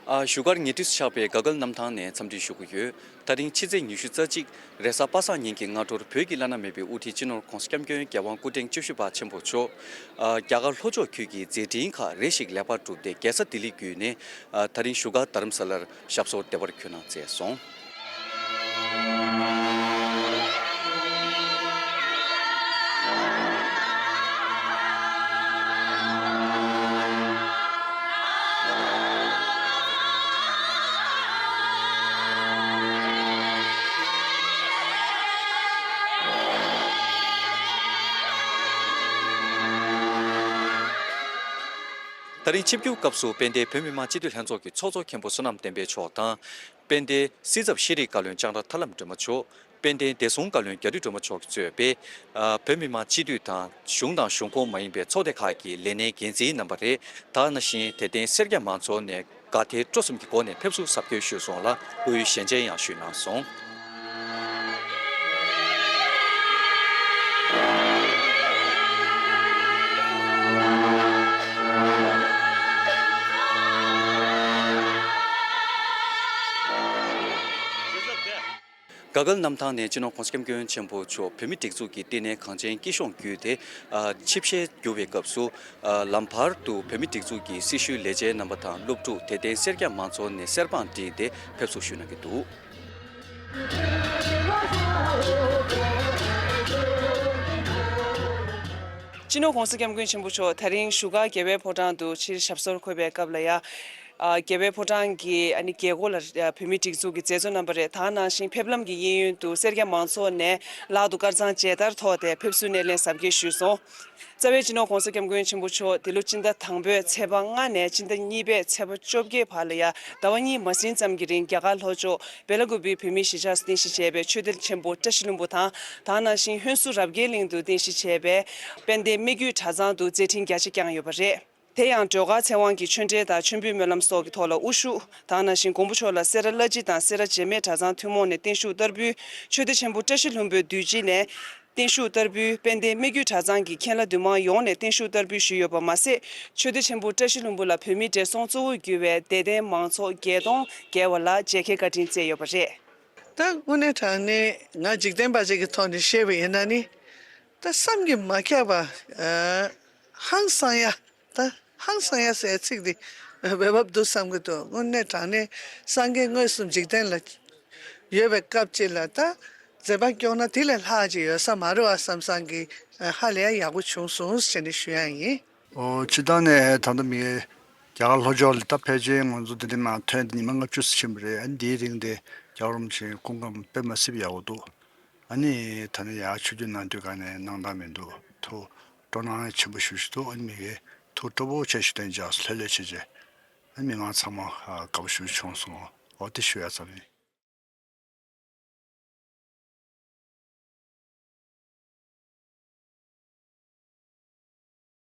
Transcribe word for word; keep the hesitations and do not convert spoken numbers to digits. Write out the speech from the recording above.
ཨ། བཞུགས་སྒར་ཉེ་དུས་སུ་ཆགས་པའི་ག་གལ་གནམ་ཐང་ནས་འཚམས་འདྲི་ཞུ་གི་ཡོད། ད་རིང་ཕྱི་ཚེས་ཉི་ཤུ་རྩ་གཅིག་རེས་གཟའ་པ་སངས་ཉིན་གྱི་སྔ་དྲོར་བོད་ཀྱི་བླ་ན་མེད་པའི་དབུ་ཁྲིད་སྤྱི་ནོར་༸གོང་ས་༸སྐྱབས་མགོན་རྒྱལ་དབང་སྐུ་ཕྲེང་བཅུ་བཞི་པ་ཆེན་པོ་མཆོག་ཨ། རྒྱ་གར་ལྷོ་ཕྱོགས་ཁུལ་གྱི་མཛད་འཕྲིན་ཁག་རེ་ཞིག་ལེགས་པར་གྲུབ་སྟེ། རྒྱལ་ས་ལྡི་ལི་བརྒྱུད་ནས། ཨ། ད་རིང་བཞུགས་སྒར་རྡ་རམ་ས་ལར་ཞབས་སོར་བདེ་བར་འཁོད་གནང་མཛད་སོང་། ད་རིང་ཆིབས་བསྒྱུར་སྐབས་སུ་དཔལ་ལྡན་བོད་མི་མང་སྤྱི་འཐུས་ལྷན་ཚོགས་ཀྱི་ཚོགས་གཙོ་མཁན་པོ་བསོད་ནམས་བསྟན་འཕེལ་མཆོག་དང་། དཔལ་ལྡན་སྲིད་ཚབ་ཤེས་རིག་བཀའ་བློན་ལྕང་ར་ཐར་ལམ་སྒྲོལ་མ་མཆོག་དཔལ་ལྡན་བདེ་སྲུང་བཀའ་བློན་རྒྱ་རི་སྒྲོལ་མ་མཆོག་གིས་གཙོས་པའི། ཨ། བོད་མི་མང་སྤྱི་འཐུས་དང་གཞུང་དང་གཞུང་ཁོངས་མ་ཡིན་པའི་ཚོགས་སྡེ་ཁག་གི་ལས་སྣེའི་འགན་འཛིན་རྣམ་པ་རེད། ད་ག་ནང་བཞིན་དད་ལྡན་སེར་སྐྱ་མང་ཚོགས་ནས་དགའ་དད་སྤྲོ་གསུམ་གྱི་སྒོ་ནས་ཕེབས་བསུ་གཟབ་རྒྱས་ཞུས་སོང་ལ། སྐུའི་ཞལ་མཇལ་ཡང་ཞུས་གནང་སོང་། ག་གལ་གནམ་ཐང་ནས་སྤྱི་ནོར་༸གོང་ས་༸སྐྱབས་མགོན་ཆེན་པོ་མཆོག་བོད་མིའི་སྒྲིག་འཛུགས་ཀྱི་བསྟི་གནས་གངས་ཅན་སྐྱིད་གཤོངས་བརྒྱུད་དེ། ཨ། ཆིབས་ཞལ་བསྒྱུར་བའི་སྐབས་སུ། ཨ། ལམ་བར་དུ་བོད་མིའི་སྒྲིག་འཛུགས་ཀྱི་སྲི་ཞུའི་ལས་བྱེད་རྣམ་པ་དང་། སློབ་ཕྲུག་དད་ལྡན་སེར་སྐྱ་མང་ཚོགས་ནས་གསེར་བང་བསྒྲིགས་ཏེ་ཕེབས་བསུ་ཞུས་གནང་གི་འདུག། སྤྱི་ནོར་༸གོང་ས་༸སྐྱབས་མགོན་ཆེན་པོ་མཆོག་ད་རིང་བཞུགས་སྒར་རྒྱལ་བའི་ཕོ་བྲང་དུ་ཕྱིར་ཞབས་སོར་འཁོད་པའི་སྐབས་ལ་ཡ། ཨ། རྒྱལ་བའི་ཕོ་བྲང་གི། ཨ་ནི་རྒྱལ་སྒོ་ལ། ཨ། བོད་མིའི་སྒྲིག་འཛུགས་ཀྱི་མཛད་གཙོ་རྣམ་པ་རེད། ད་ག་ནང་བཞིན་ཕེབས་ལམ་གྱི་གཡས་གཡོན་དུ་སེར་སྐྱ་མང་ཚོགས་ནས་ལག་ཏུ་དཀར་གཙང་མཇལ་དར་ཐོགས་ཏེ་ཕེབས་བསུའི་སྣེ་ལེན་གཟབ་རྒྱས་ཞུས་སོང་། རྩ་བའི་སྤྱི་ནོར་༸གོང་ས་༸སྐྱབས་མགོན་ཆེན་པོ་མཆོག་འདི་ལོ་སྤྱི་ཟླ་དང་པོའི་ཚེས་པ་ལྔ་ནས་སྤྱི་ཟླ་གཉིས་པའི་ཚེས་པ་བཅོ་བརྒྱད་བར་ལ་ཡ། ཟླ་བ་གཉིས་མ་ཟིན་ཙམ་གྱི་རིང་རྒྱ་གར་ལྷོ་ཕྱོགས་སྦེ་ལ་ཀུ་པེའི་བོད་མིའི་གཞིས་ཆགས་སུ་རྟེན་གཞི་བྱས་པའི་ཆོས་སྡེ་ཆེན་པོ་བཀྲ་ཤིས་ལྷུན་པོ་དང་། ད་ག་ནང་བཞིན་ཧོན་སུར་རབ་རྒྱས་གླིང་དུ་རྟེན་གཞི་བྱས་པའི་དཔལ་ལྡན་སྨད་རྒྱུད་གྲྭ་ཚང་དུ་མཛད་འཕྲིན་རྒྱ་ཆེ་བསྐྱངས་ཡོད་པ་རེད། དེ་ཡང་སྒྲོལ་དཀར་ཚེ་དབང་གིས་ཆོས་འབྲེལ་དང་མཆོད་འབུལ་སྨོན་ལམ་སོགས་ཀྱི་ཐོག་ལ་དབུ་བཞུགས། ད་ག་ནང་བཞིན་མགོན་པོ་མཆོག་ལ་སེ་ར་བླ་སྤྱི་དང་སེ་ར་བྱེས་སྨད་གྲྭ་ཚང་ཐུན་མོང་ནས་བརྟན་བཞུགས་བསྟར་འབུལ། ཆོས་སྡེ་ཆེན་པོ་བཀྲ་ཤིས་ལྷུན་པོའི་འདུས་སྤྱི་ནས་བརྟན་བཞུགས་བསྟར་འབུལ། དཔལ་ལྡན་སྨད་རྒྱུད་གྲྭ་ཚང་གི་མཁན་བླ་འདུས་མང་ཡོངས་ནས་བརྟན་བཞུགས་བསྟར་འབུལ་ཞུས་ཡོད་པ་མ་ཟད། ཆོས་སྡེ་ཆེན་པོ་བཀྲ་ཤིས་ལྷུན་པོ་ལ་བོད་མིའི་བགྲེས་སོང་གཙོ་བོར་གྱུར་བའི་དད་ལྡན་མང་ཚོགས་བརྒྱད་སྟོང་བརྒལ་བ་ལ་མཇལ་ཁའི་བཀའ་དྲིན་བསྩལ་ཡོད་པ་རེད། ད་དངོས་གནས་དྲང་གནས་ང་འཇིག་རྟེན་པ་ཅིག་གི་ཐོག་ནས་བཤད་པ་ཡིན་ན་ནི། ད་བསམ་གྱིས་མ་ཁྱབ་པ། ཨ། ཧང་སང་ཡ། ད་ཧང་སང་ཡ་ཟེར་ཚིག་འདི་འོས་བབ་འདུག་བསམ་གྱི་འདུག། དངོས་གནས་དྲང་གནས་སངས་རྒྱས་མངོན་སུམ་འཇིག་རྟེན་ལ་ཡོད་པའི་སྐབས་ཅིག་ལ། ད་མཛད་པ་སྐྱོང་ན་དེ་ལས་ལྷག་ཅིག་ཡོད་ས་མ་རེད་བ་བསམ་བསམ་གྱི། ཨ། ཧ་ལས་ཡག་པོ་བྱུང་སོང་ཟེར་ནས་ཞུ་ཡ་ཡིན། ཨོ། སྤྱིར་བཏང་ནས་ད་ལྟ་མི་རྒྱ་གར་ལྷོ་ཕྱོགས་ལ་ད་ཕལ་ཆེར་ང་ཚོ་འདི་ནས་མར་ཐོན་ཏེ་ཉི་མ་ལྔ་བཅུ་ཙམ་ཕྱིན་པ་རེད། ཨ་ནི་འདིའི་རིང་དེ་རྒྱལ་བ་རིན་པོ་ཆེའི་སྐུ་ཁམས་དཔེ་མ་སྲིད་པ་ཡག་པོ་འདུག། ཨ་ནི་ད་ནི་ཡར་ཆིབས་བསྒྱུར་གནང་དུས་ག་ནས་གནང་སྟངས་མི་འདུག། ཐུགས་སྤྲོ་སྣང་ཆེན་པོ་ཞེ་པོ་ཅིག་འདུག། ཨ་ནི་མི་རྒན་ཐུགས་སྤྲོ་པོ་བྱས་ཤིག་དོན་ཅག་ལྷོད་ལྷོད་བྱས་བྱས། ཨ་ནི་མི་མང་ཚང་མ་དགའ་པོ་ཞེ་པོ་བྱུང་སོང་། འོ་དེ་ཞུ་ཡ་ཙམ་ཡིན།